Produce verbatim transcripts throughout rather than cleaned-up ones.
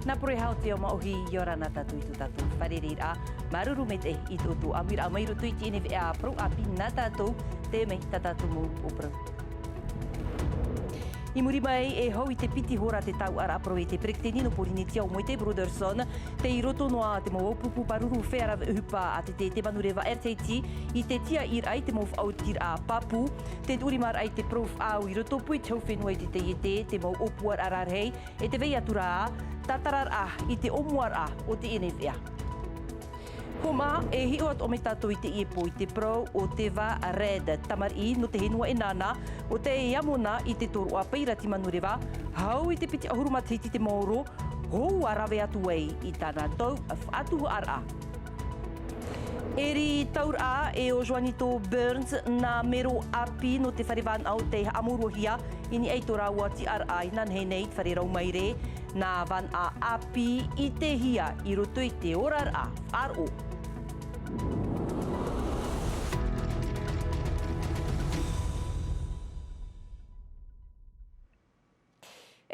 Nā Poroehaʻa o te Ao Māʻohi, ʻia ora na tātou i tō tātou fārereiraʻa. Māuruuru maitaʻi i tō ʻoutou ʻāmuiraʻa mai roto i teie nei veʻa parau ʻāpī nā tātou, teie mai tā tātou mau upoʻo parau. I muri mai, e hau i te piti hora te tauturu parau e te peretiteni nō Pōrīnetia o Moetai Brotherson, tei roto noa te mau pupu pāruru fare rave ʻohipa a te taiete manureva R T H, i te tiʻairaʻa i te mau faʻaotiraʻa pāpū, te tuʻurimaraʻa i te parau faʻaau i roto pū i te hau fenua i te taiete, te mau ʻōpuaraʻa rarahi, e tē vai atu ra, tātararaʻa i te ʻōmuaraʻa o teie nei veʻa. Hōmā, e hiʻo atoʻa mai tātou i teie pō i te parau o te vā Red Tamariʻi nō te henua ʻEnana, ʻo tei amo na i te tōroʻa pairati manureva, hau i te piti ʻahuru matahiti te maoro, hoʻi ʻa rave atu ai i tāna tau faʻatuhaʻaraʻa. E riro tauraʻa e ʻo Joanito Burns nā mero ʻāpī nō te fare vānaʻo tei haʻamauruahia i niʻa i tō rāua tiʻaraʻa inanahi nei i te fare rau maere, nā vānaʻa ʻāpī i te hia i roto i te oraraʻa faʻaroʻo.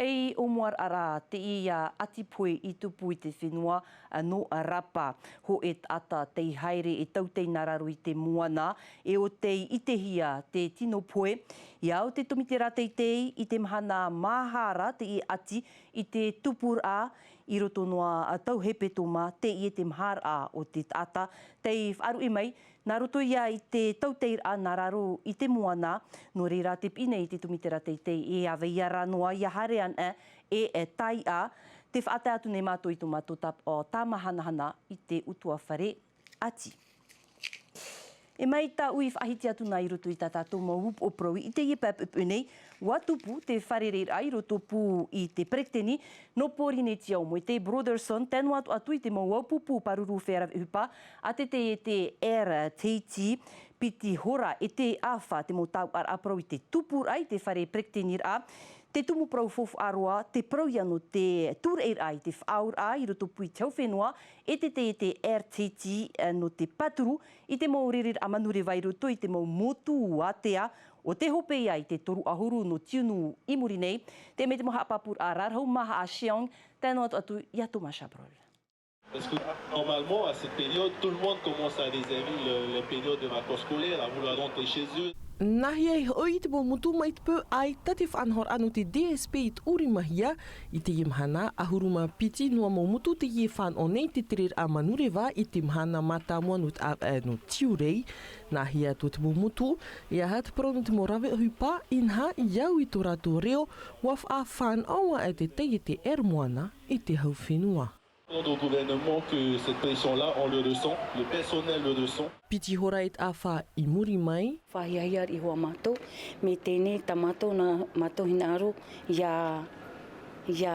E ʻōmuaraʻa ra teie ʻati pohe i tupu i te fenua nō Rapa. Hōʻē taʻata tei haere e tautei nā raro i te moana, e ʻo tei ʻitehia te tino pohe. ʻIa au te tōmitera teitei i te mahana maha ra teie ʻati i te tupuraʻa i roto noa tau hepetoma, teie te maharaʻa o te taʻata tei faʻaruʻe mai nā roto ia i te tauteiraʻa nā raro i te moana. Nō reira te piʻi nei i te tōmitera teitei e ʻāvaʻe ra noa ʻia haere ana e, e taiʻa. Te faʻatae atu nei mātou i tō mātou tāpaʻo tāmahanahana i te ʻutuāfare ʻati. E mai tāʻu i faʻahiti atu na i roto i tā tātou mau upoʻo parau i teie pae poʻipoʻi nei, ʻua tupu te fārereiraʻa i roto pū i te peretiteni nō Pōrīnetia o Moetai Brotherson, tae noa atu i te mau pupu pāruru fare rave ʻohipa a te taiete R T H, piti hora e te ʻāfa te mau tauturu parau i te tupuraʻa i te fare peretiteniraʻa, te tumu parau faufaʻa roa, te parau ia nō te tūraʻiraʻa i te faʻaauraʻa i roto pū i te hau fenua, e te taiete R T H, nō te pāturu i te mau rereraʻa manureva i roto i te mau motu ātea, ʻo tē hope ia i te toru ʻahuru nō tiunu i muri nei. Teie mai te mau haʻapāpūraʻa rarahu maha a Xiong, tae noa atu ia Thomas Chabrol. Parce que normalement, à cette période, tout le monde commence à réserver le, les périodes de vacances scolaires, à vouloir rentrer chez eux. Nā hea e hoʻi te mau motu mai te peu ʻaita te faʻanahoraʻa nō te D S P i tuʻurimahia? I teie mahana, ʻahuru mā piti noa mau motu teie e fānaʻo nei te tereraʻa manureva i te mahana mātāmua nō te ʻāvaʻe nō Tiurai. Nā hea tō te mau motu, e aha te parau nō te mau rave ʻohipa, inaha, ʻia au i tō rātou reo, ʻua faʻafānaʻo ā e te taiete Air Moana i te hau fenua. Au gouvernement que cette pression-là, on le ressent, le personnel le ressent. Piti hora e te ʻāfa i muri mai. Faʻahiahia riʻi hoʻi mātou, mai teie tā mātou, nā mātou hinaʻaro, ʻia, ʻia,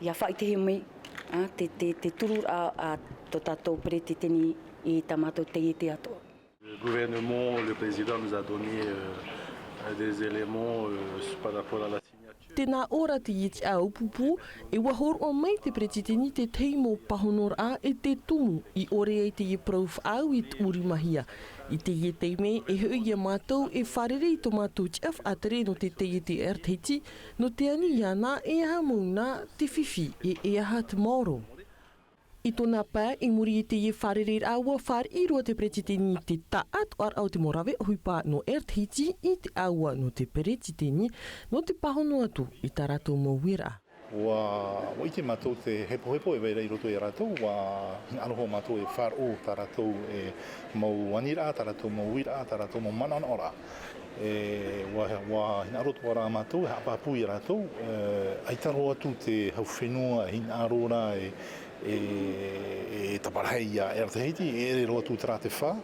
ʻia faʻaʻitehia mai, ā, te, te, te tururaʻa a tō tātou peretiteni i tā mātou taiete atoʻa. Le gouvernement, le président nous a donné, euh, des éléments, euh, par rapport à la signature. Tēnā ora teie tiʻa ʻāupupu, e ʻua hōroʻa mai te peretiteni te tahi mau pāhonoraʻa e te tumu i ʻore ai teie parau faʻaau i tuʻurimahia. I teie taime, e hoʻi ia mātou e fārerei i tō mātou tiʻa faʻatere nō te taiete R T H, nō te ani iāna, e aha mau na te fifi, e, e aha te maoro. I tōna pae, i muri i teie fārereiraʻa, ʻua fāriʻi roa te peretiteni i te taʻatoʻaraʻa o te mau rave ʻohipa nō R T H i te ʻāua nō te peretiteni, nō te pāhono atu i tā rātou mau uiraʻa. ʻUa, ʻua ʻite mātou te hepohepo e vai ra i roto ia rātou, ʻua hinaʻaro hoʻi mātou e faʻaroʻo tā rātou e mau aniraʻa, tā rātou mau uiraʻa, tā rātou mau manaʻonaʻoraʻa. E, ʻua, ʻua hinaʻaro atoʻa rā mātou e haʻapāpū ia rātou, e, ʻaita roa atu te hau fenua e hinaʻaro ra e, e, e taparahi ia R T H, e ʻere roa atu terā te fā,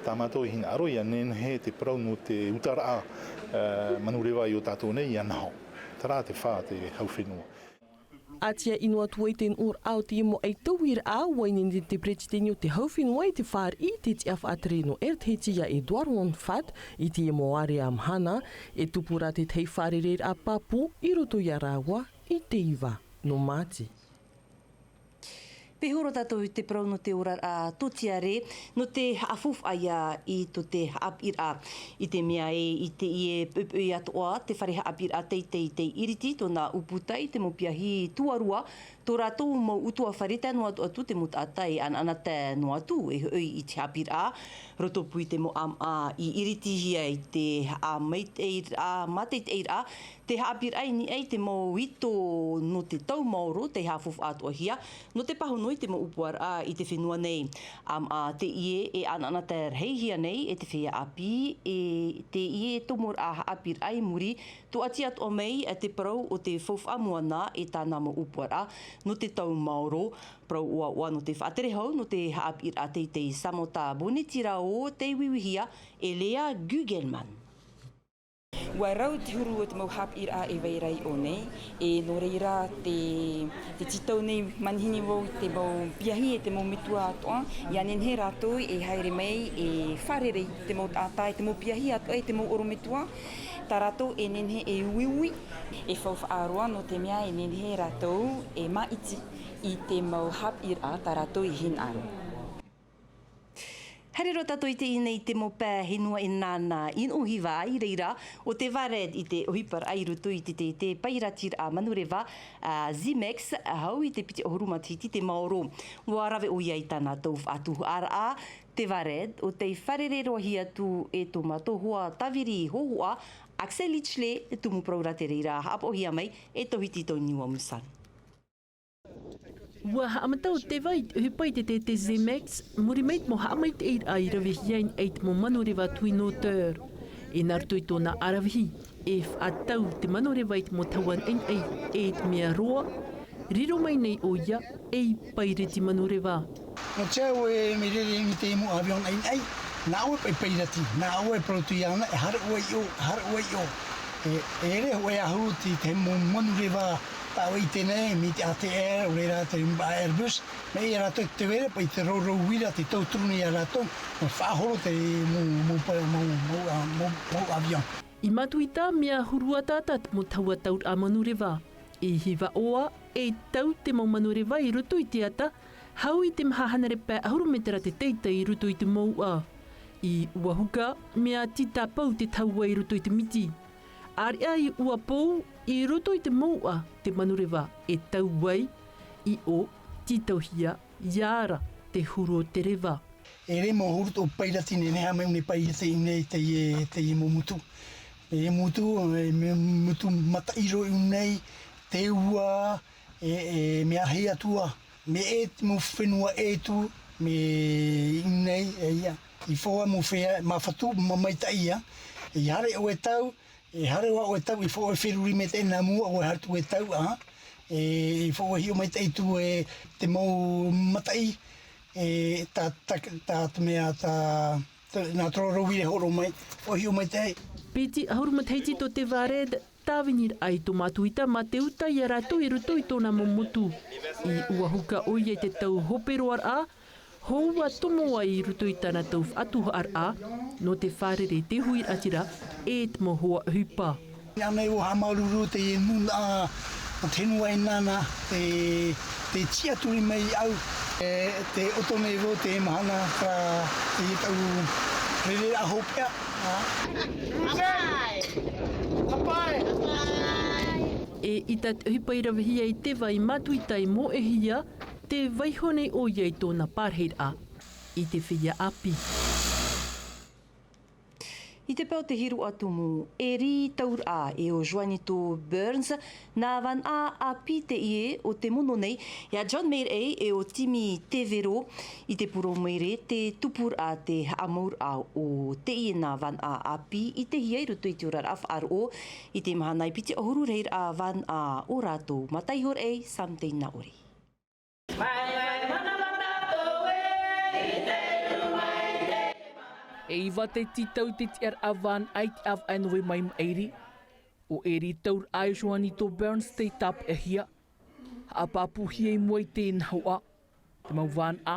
tā mātou e hinaʻaro ʻia nehenehe te parau nō te utaraʻa, e, manureva i ō tātou nei ʻia naho. Terā te fā te hau fenua. ʻAita ʻino atu ai te nuʻuraʻa o te mau ʻaitauiraʻa, ʻua ineine te peretiteni o te hau fenua i te fāriʻi i te tiʻa faʻatere nō R T H ia Edouard Monfat, i te mau ʻārea mahana, e tupu ra te tahi fārereiraʻa pāpū i roto ia rāua i te iva nō Māti. Pēhoro tātou i te parau nō te oraraʻa tōtiare, nō te haʻafaufaʻa ia i tō te haʻapiʻiraʻa. I te mea e, i teie poʻipoʻi atoʻa, te fare haʻapiʻiraʻa teitei tei iriti tōna ʻūputa i te mau piahi tuarua, tō rātou mau ʻutuāfare tae noa atu, atu te mau taʻata e anaanatae noa atu e hoʻi i te haʻapiʻiraʻa. Roto pū i te mau ʻāmaʻa i iritihia i te haʻamaitaʻiraʻa, mātaʻitaʻiraʻa, te haʻapiʻiraʻa i niʻa i te mau ito nō te tau maoro tei haʻafaufaʻa atoʻahia, nō te pāhono i te mau ʻōpuaraʻa i te fenua nei. ʻĀmaʻa teie e anaanatae rahihia nei e te feiā ʻāpī, e teie tomoraʻa haʻapiʻiraʻa i muri, tōʻati atoʻa mai te parau o te faufaʻa moana e tāna mau ʻōpuaraʻa nō te tau maoro. Parau ʻoaʻoa nō te faʻatere hau nō te haʻapiʻiraʻa teitei Samantha Bonetira o tei uiuihia e Lea Gugelman. Ua rau te huru o te mau haʻapiʻiraʻa e vai ra i ʻō nei, e nō reira te, te tītau nei manihini vau i te mau piahi e te mau metua atoʻa, ʻia nehenehe rātou e haere mai e fārerei te mau taʻata, e te mau piahi atoʻa, e te mau ʻorometua, tā rātou e nehenehe e uiui, e faufaʻa roa nō te mea e nehenehe rātou e māʻiti i te mau haʻapiʻiraʻa tā rātou i hinaʻaro. Haere roa tātou i teie nei te mau pae henua e nāna i nuʻu hiva i reira, ʻo te Vared i te ʻohiparaʻa i roto i te, te, te pairatiraʻa manureva a Zimex, hau i te piti ʻahuru matahiti te maoro. Ua rave ʻoia i tāna tau faʻatuhaʻaraʻa, te Vared, ʻo tei fārerei roa hia atu e tō mātou hoa tāviri hōhoʻa, Axel Lichley, tumu parau ra te reira, haʻapaʻohia mai e Tohiti Tony Wamusan. Ua haʻamata ʻo Teva i te ʻohipa i te, te, te Zemex, muri mai i te mau haʻamaitaʻiraʻa i ravehia i niʻa i te mau manureva Twin Otter. E nā roto i tōna ʻaravihi, e faʻatau te manureva i te mau tahua naʻinaʻi, e i te mea roa, riro mai nei ʻoia, ei pairati manureva. Nō te au e mea rere i te mau avion naʻinaʻi, nā ʻoe paʻi pairati, nā ʻoe e parau atu iāna, e haere ʻoe i ʻō, haere ʻoe i ʻō. E, e ʻere hōʻē ʻahuru te, te mau manureva tā ʻoe i ʻite nei, mai te A T R, ʻo reira te Airbus, mai ia rātou te vera, paʻi te roro uira, te tauturu nei ia rātou, nō faʻahoro te mau, mau, mau, mau, mau, mau, mau avion. I Matuita, mea huru ʻataʻata te mau tahua tauraʻa manureva. I Hivaʻoa, e tau te mau manureva i roto i te ata, hau i te maha hānere pae ʻahuru mētera te teitei i roto i te mouʻa. I Uahuka, mea tītapau te tahua i roto i te miti. ʻĀreʻa i Uapou, i roto i te mouʻa te manureva e tau ai, i ʻō, tītauhia, ʻia ara te huru o te reva. E rima huru tō pairati nei, nehenehe mai ʻō nei pairati nei teie, teie mau motu. E motu, e me-, motu mataʻi roa i ʻō nei, te ua, e, e mea hei atu ā, mea ʻē te mau fenua ʻē atu, mea i ʻō nei, e ia. I faʻaʻore mau fea, māfatu, mā maitaʻi ā. E haere ʻoe e tau, e haere ʻoe e tau, i faʻaʻore feruri mai te nā mua, ʻoe haere atu e tau, ā. E, i faʻaʻore hiʻo maitaʻi atu e te mau mataʻi, e, tā, tā, tā te mea, tā, tā, nā te roro uira e horo mai, faʻaʻore hiʻo maitaʻi. Piti ʻahuru matahiti tō te Vared, tāviniraʻa i tō Matuita mā te uta ia rātou i roto i tōna mau motu. I Uahuka ʻoia i te tau hope roaraʻa, hou ʻua tomo ai i roto i tāna tau faʻatuhaʻaraʻa, nō te fārerei te huiraʻatira e te mau hoa ʻohipa. Ānei ʻua haʻamāuruuru te nūnaʻa, te fenua e nāna, te, te tiʻaturi mai au, e, te ʻoto nei vau te mahana, tā, i tau rereraʻa hopeʻa, ā. E ʻita te ʻohipa i ravehia i Teva i Matuita i mōʻehia, tē vaiiho nei ʻoia i tōna parahiraʻa i te feiā ʻāpī. I te pae o te hiroʻa tumu, e rī tauraʻa e ʻo Joanito Burns, nā vānaʻa ʻāpī teie o te mono nei, ia John Meirei e ʻo Timi Tevero, i te pūrō maire te tupuraʻa te haʻamauraʻa o teie nā vānaʻa ʻāpī i te hia i roto i te oraraʻa faʻaroʻo, i te mahana i piti ʻahuru rahiraʻa vānaʻa o rātou. Mataʻi hoʻi, Sam Teinaʻori. E iva te tītau i te tiʻaraʻa vānaʻa i te ʻāvaʻe nō Vaimairi. ʻO e rī tauraʻa e Joanito Burns tei tāpeʻahia. Haʻapāpūhia i mua i te nahoʻa. Te mau vānaʻa,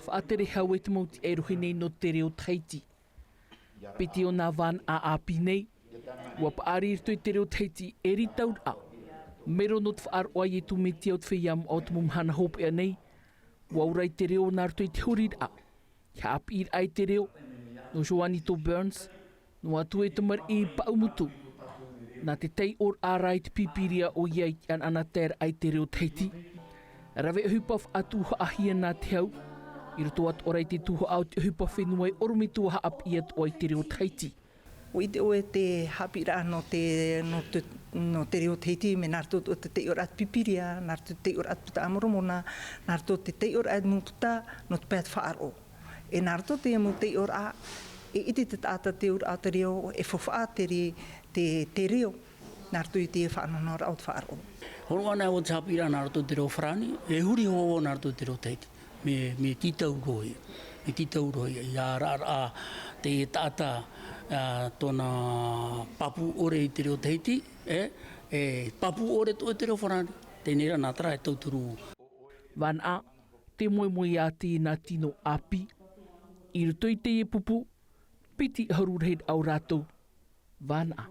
faʻatere hau e te mau tiʻa e rohi nei nō te reo Tahiti. Piti o nā vānaʻa ʻāpī nei, ʻua paʻari i roto i te reo Tahiti e rī tauraʻa. Mero nō te faʻaroʻo ai e tū mētia o te feiā moʻa o te mau mahana hopeʻa nei, Ua ora i te reo nā roto i te horiraʻa. Te haʻapiʻiraʻa i te reo, nō Joanito Burns, noa atu e tamariʻi Paʻumutu. Nā te taiʻoraʻa rā i te Pīpīria ʻoia i te ʻanaʻanataeraʻa i te reo Tahiti. Rave ʻohipa faʻatūhaʻahia nā te hau, i roto atoʻa rā i te tuhaʻa o te ʻohipa fenua e ʻorometua haʻapiʻi atoʻa i te reo Tahiti. ʻUa ʻite ʻoe te haʻapiʻiraʻa nō te, nō te, nō te reo Tahiti, mea nā roto i te taiʻoraʻa Pīpīria, nā roto i te taiʻoraʻa Puta a Moromona, nā roto i te taiʻoraʻa mau puta, nō te pae faʻaroʻo. E nā roto i te mau taiʻoraʻa, e ʻite te taʻata te auraʻa o te reo, e faufaʻa te re-, te, te reo, nā roto i te faʻanahonahoraʻa o te faʻaroʻo. Hōroʻa anaʻe ʻoe te haʻapiʻiraʻa nā roto i te reo farāni, e huri hoʻi nā roto i te reo Tahiti. Mea, mea tītau roa ia. Mea tītau roa ia. ʻIa arataʻi te taʻata, ā, tōna pāpū ʻore i te reo Tahiti, e, e pāpū ʻore atoʻa i te reo farāni. Teie rā nā te tauturu. Vānaʻa, te moemoeā tē nā tino ʻāpī. I roto i teie pupu, piti ʻahuru rahiraʻa o rātou. Vānaʻa.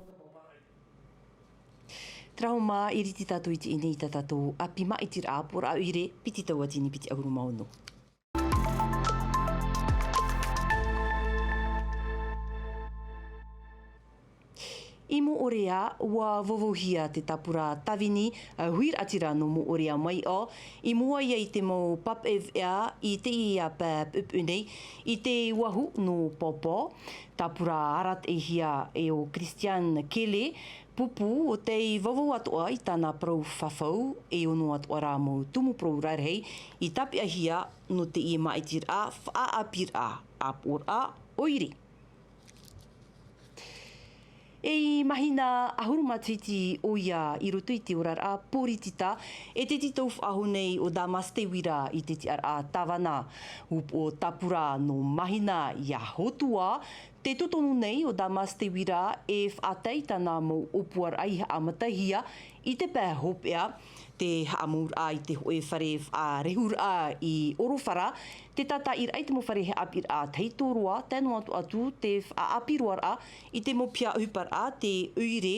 Terā mā, ʻiriti tātou i teie nei i tā tātou ʻāpī māʻitiraʻa ʻāpoʻoraʻa ʻoire, piti tauatini piti ʻahuru mā ono. I Moʻorea, ʻua vauvauhia te tāpura Tavini, ā, huiraʻatira nō Moʻorea maiʻo, i mua ia i te mau papaʻi veʻa i teie pae puʻupuʻu nei, i te uahu nō Pōpō. Tāpura arataʻihia e ʻo Christian Kele, pupu o tei vauvau atoʻa i tāna parau fafau, e ono atoʻa rā mau tumu parau rarahi i tāpeʻahia nō teie māʻitiraʻa faʻaʻāpīraʻa ʻāpoʻoraʻa ʻoire. E i mahina ʻahuru matahiti ʻoia i roto i te oraraʻa pōritita, e te tītau faʻahou nei ʻo Damas Teuira i te tiʻaraʻa Tāvana. Upoʻo tāpura nō Mahina ia Hotua, tē tōtonu nei ʻo Damas Teuira e faʻatae i tāna mau ʻōpuaraʻa i haʻamatahia i te pae hopeʻa, te haʻamauraʻa i te hōʻē fare faʻarehuraʻa i Orofara, te tātaʻiraʻa i te mau fare haʻapiʻiraʻa tahito roa, tae noa atu atu te faʻaʻāpīroaraʻa i te mau piha ʻohiparaʻa, te ʻoire,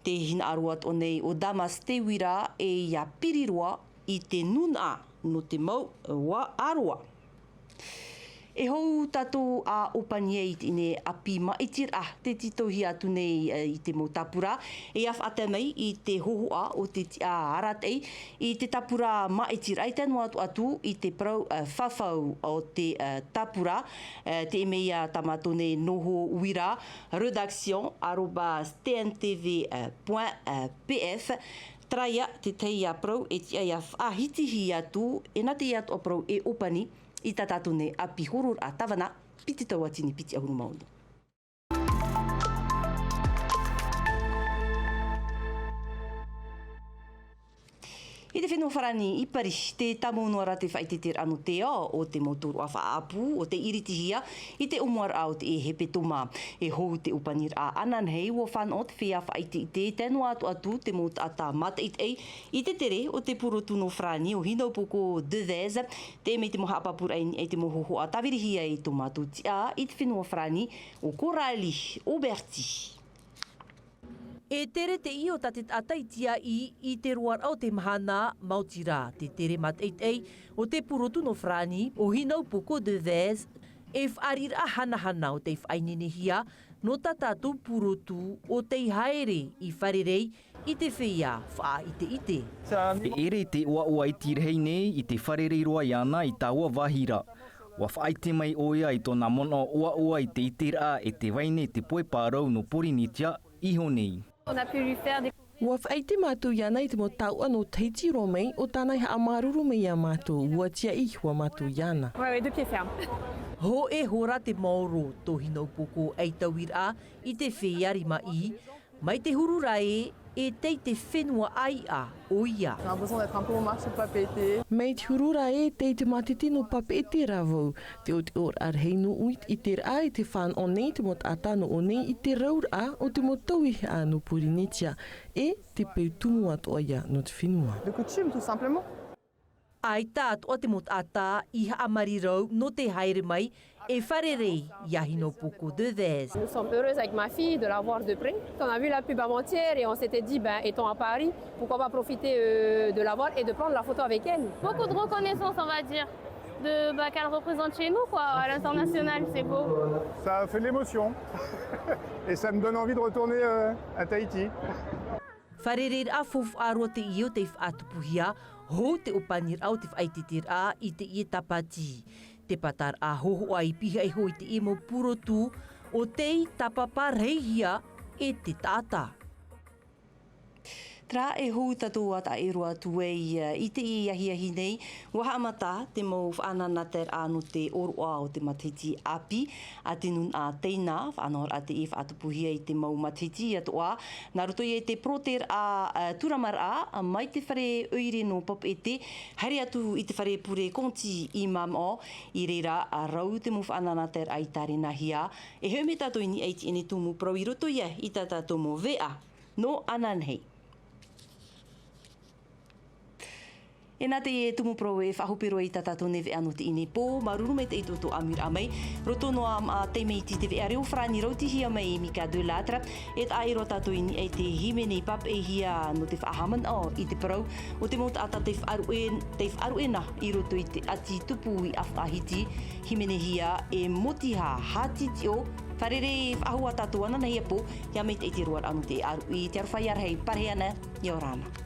tē hinaʻaro atoʻa nei ʻo Damas Teuira e ia piri roa i te nūnaʻa nō te mau ʻāroa. E hou tātou ʻa ʻōpani ai i teie nei ʻāpī māʻitiraʻa, tē tītauhia atu nei, e, i te mau tāpura, e ia faʻatae mai i te hōhoʻa o te tiʻa arataʻi i te tāpura māʻitiraʻa, tae noa atu atu i te parau, e, fafau o te, e, tāpura, e, teie nei ā tā mātou nei noho uira, rédaction arobase T N T V point P F, terā ia te tahi ā parau e tiʻa ia faʻahitihi atu, e nā teie atoʻa parau e ʻōpani i tā tātou nei ʻāpī hororaʻa Tāvana, piti tauatini piti ʻahuru mā ono. I te fenua Farāni i Paris, tē tāmau noa ra te faʻaʻiteʻiteraʻa nō te ao o te mau tōroʻa faʻaʻapu o tei iritihia i te ʻōmuaraʻa o te hepetoma. E hou te ʻōpaniraʻa ananahi, ʻua fānaʻo te feiā faʻaʻiteʻite, tae noa atu atu te mau taʻata mātaʻitaʻi i te tere o te purotu nō Farāni ʻo Hinaupoko Devèze, teie mai te mau haʻapāpūraʻa i niʻa i te mau hōhoʻa tāvirihia i tō mātou tiʻa i te fenua Farāni, ʻo Coralie Auberti. E tere teie o tā te taʻata i tiaʻi i te roaraʻa o te mahana, maoti rā te tere mātaʻitaʻi o te purotu nō Farāni, ʻo Hinaupoko Devèze, e fāriʻiraʻa hanahana o tei faʻaineinehia nō tā tātou purotu o tei haere i fārerei i te feiā faʻaʻiteʻite. E ʻere te ʻoaʻoa iti rahi nei i te fārerei roa iāna i taua vāhi ra. ʻUa faʻaʻite mai ʻoia i tōna manaʻo ʻoaʻoa i te ʻiteraʻa e te vai nei te poe pārau nō Pōrīnetia iho nei. On a pu lui faire découvrir. ʻUa faʻaʻite mātou iāna i te mau taoʻa nō Tahiti roa mai, ʻo tāna i haʻamāuruuru mai iā mātou, ʻua tiaʻi hoʻi mātou iāna. Ouais, ouais, de pied ferme. Hōʻē hora te maoro tō Hinaupoko ʻaitauiraʻa i te feiā rimaʻī, mai te huru ra ē, e tei te fenua ʻāiʻa ʻoia. On a besoin d'être un peu au marché pour pas péter. Mai te huru ra ē, tei te mātete nō papeʻete rā vau. Te ʻoteʻoraʻa rahi nō ʻō i te ʻiteraʻa e tē fānaʻo nei te mau taʻata nō ʻō nei i te rauraʻa o te mau tauihaʻa nō Pōrīnetia, e te peu tumu atoʻa ia nō te fenua. De coutume, tout simplement. ʻAita atoʻa te mau taʻata i haʻamarirau nō te haere mai e fārerei iā Hinaupoko Devèze. Nous sommes heureuses avec ma fille de la voir de près. On a vu la pub avant-hier et on s'était dit, ben, étant à Paris, pourquoi pas profiter, euh, de la voir et de prendre la photo avec elle. Beaucoup de reconnaissance, on va dire. De, bah, qu'elle représente chez nous, quoi, à l'international, c'est beau. Ça fait de l'émotion. Et ça me donne envie de retourner, euh, à Tahiti. Fārereiraʻa faufaʻa roa teie o tei faʻatupuhia, hou te ʻōpaniraʻa o te faʻaʻiteʻiteraʻa i teie tāpati. Te pataraʻa hōhoʻa i pihaʻi iho i teie mau purotu, ʻo tei tāpapa rahi hia e te taʻata. Terā e hou tātou ʻa taʻa ʻē roa atu ai, ā, i teie ahiahi nei, ʻua haʻamata te mau faʻanahoraʻa nō te ʻōroʻa o te matahiti ʻāpī, a te nūnaʻa teina, faʻanahoraʻa teie faʻatupuhia i te mau matahiti atoʻa, nā roto ia i te poroteraʻa, ā, tūramaraʻa, mai te fare ʻoire nō Papeʻete, haere atu i te fare pure Konti i Mamaʻo, i reira, ā, rau te mau faʻanahoraʻa i tārenahia, e hoʻi mai tātou i niʻa i teie nei tumu parau i roto ia i tā tātou mau veʻa. Nō ananahi. E nā teie tumu parau e faʻahope roa i tā tātou nei veʻa nō teie nei pō, māuruuru maitaʻi tō tō ʻāmuiraʻa mai, roto noa mā te mea iti te veʻa reo farāni rautihia mai e Mika de Lattre, e taʻa ʻē roa tātou i niʻa i te hīmene i papaʻihia nō te faʻahaʻamanaʻo i te parau, ʻo te mau taʻata tei faʻaruʻe-, tei faʻaruʻe na i roto i te ʻati tupu i ʻĀfaʻahiti, hīmenehia e Motiha Hātitiʻo, fārerei faʻahou ā tātou ananahi e pō, ʻia maitaʻi te roaraʻa nō te ʻāruʻi, te aroha ia rahi, parahi ana, ʻia ora na.